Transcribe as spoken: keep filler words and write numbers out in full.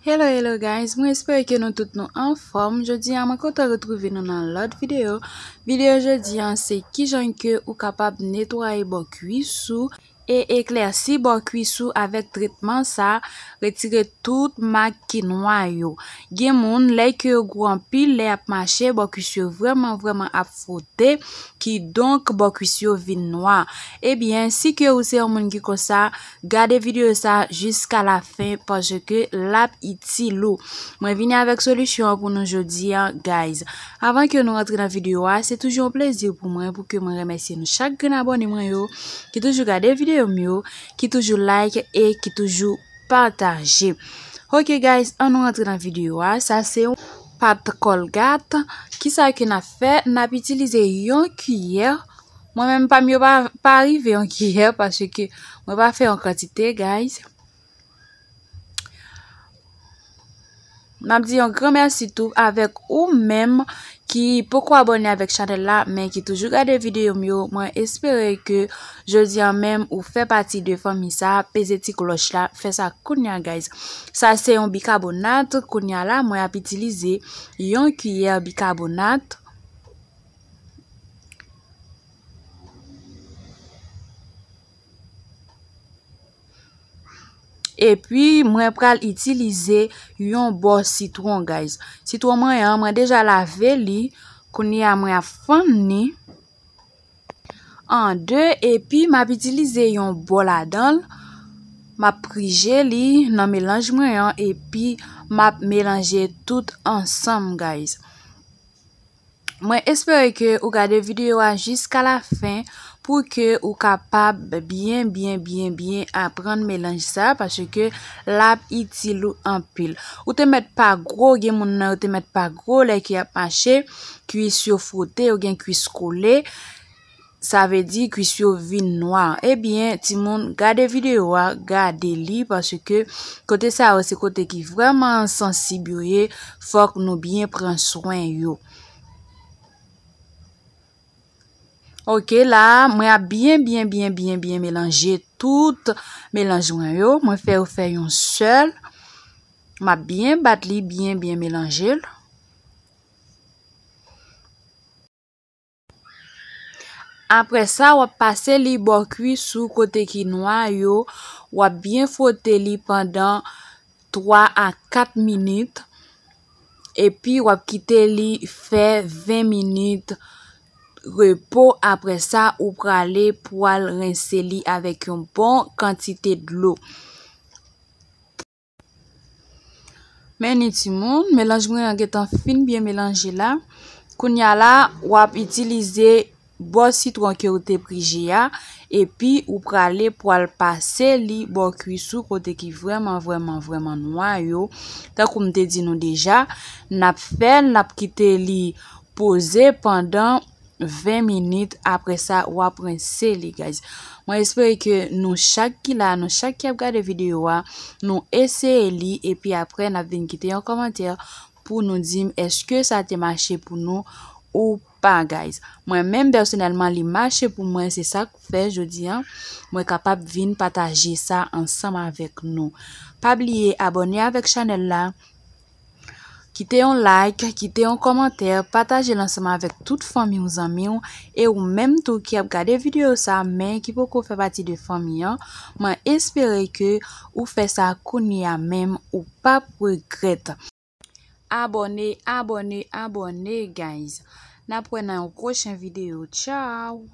Hello, hello guys, mwen espere ke nou tout nou anfòm. Jodi a mwen kontan retwouve nou nan lòt videyo. Videyo jodi a se kijan ke ou kapab netwaye bò kwis ou e eklèsi bò kwis ou avèk tretman sa, retire tout mak ki nwa yo. Gen moun, lè ke yo gwo anpil, lè y ap mache, bò kwis yo vrèman, vrèman ap fwote, kidonk bò kwis yo vin nwa. Ebyen, si ke ou se yon moun ki konsa, gade videyo sa jiska lafen paske l ap itil ou. Mwen vini avèk solisyon an pou nou jodi a, guys. Avan ke nou rantre nan videyo a, se toujou yon plezi pou mwen pou ke mwen remèsye nou chak grenn abòne mwen yo ki toujou gade videyo m yo, ki toujou like e ki toujou pataje. Ok guys, ann nou rantre nan videyo a. Sa se yon pat Colgate. Kisa ke n ap fè? N ap itilize yon kiyè. Mwen menm pa m yo pa, pa rive yon kiyè paske mwen pa fè yon kantite, guys. M ap di yon gran mèsi tou avèk ou menm ki poko abòne avèk chanèl la, men ki toujou gade videyo m yo. Mwen espere ke jodi a menm ou fè pati de fanmi sa, peze ti klòch la, fè sa kounya, guys. Sa se yon bikabonat, kounya la, mwen ap itilize yon kiyè bikabonat. Epi, mwen pral itilize yon bò sitwon, guys. Sitwon mwen an, mwen deja lave li. Kounye a, mwen ap fann li an de, epi m ap itilize yon bò ladan l. M ap prije li nan melanj mwen an, epi m ap melanje tout ansanm, guys. Mwen espere ke ou gade videyo a jiska lafen pou ke ou kapab byen, byen, byen, byen aprann melanj sa, paske l ap itil ou anpil. Ou te mèt pa gwo, gen moun nan yo te mèt pa gwo lè ke y ap mache, kwis yo fwote, yo gen kwis kole. Sa vle di kwis yo vin nwa. Ebyen, timoun, gade videyo a, gade li, paske kote sa yo se kote ki vrèman sansib yo ye, fòk nou byen pran swen yo. Ok, la, mwen ap byen, byen, byen, byen, byen melanje tout melanj mwen yo. Mwen fè yo fè yon sèl. M ap byen bat li, byen, byen melanje l. Apre sa, w ap pase li bò kwis ou kote ki nwa yo. W ap byen fwote li pandan twa a kat minit. Epi, w ap kite li fè ven minit repo. Apre sa, ou prale pou al rense li avèk yon bon kantite dlo. Men ni timoun, melanj mwen an gentan fin byen melanje la. Kounye a la, w ap itilize bò sitwon ke ou te prije a, epi ou prale pou al pase li bò kwis ou kote ki vrèman, vrèman, vrèman nwa yo. Tankou m te di nou deja, n ap fè l, n ap kite li poze pandan ven minit, apre sa, w ap rense li, guys. Mwen espere ke nou chak ki la, nou chak ki ap gade videyo a, nou eseye li, epi apre, n ap vin kite yon kòmantè pou nou di m èske sa te mache pou nou ou pa, guys. Mwen menm, pèsonèlman, li mache pou mwen, se sa k fè jodi a, mwen kapab vin pataje sa ansanm avèk nou. Pa bliye abòne avèk chanèl la, kite yon like, kite yon kòmantè, pataje l ansanm avèk tout fanmi w, zanmi w, e ou menm tou ki ap gade videyo sa, men ki poko fè pati de fanmi an, mwen espere ke ou fè sa kounye a menm, ou p ap regrèt. Abòne, abòne, abòne, guys. N ap wè nan yon pwochen videyo. Tchaw!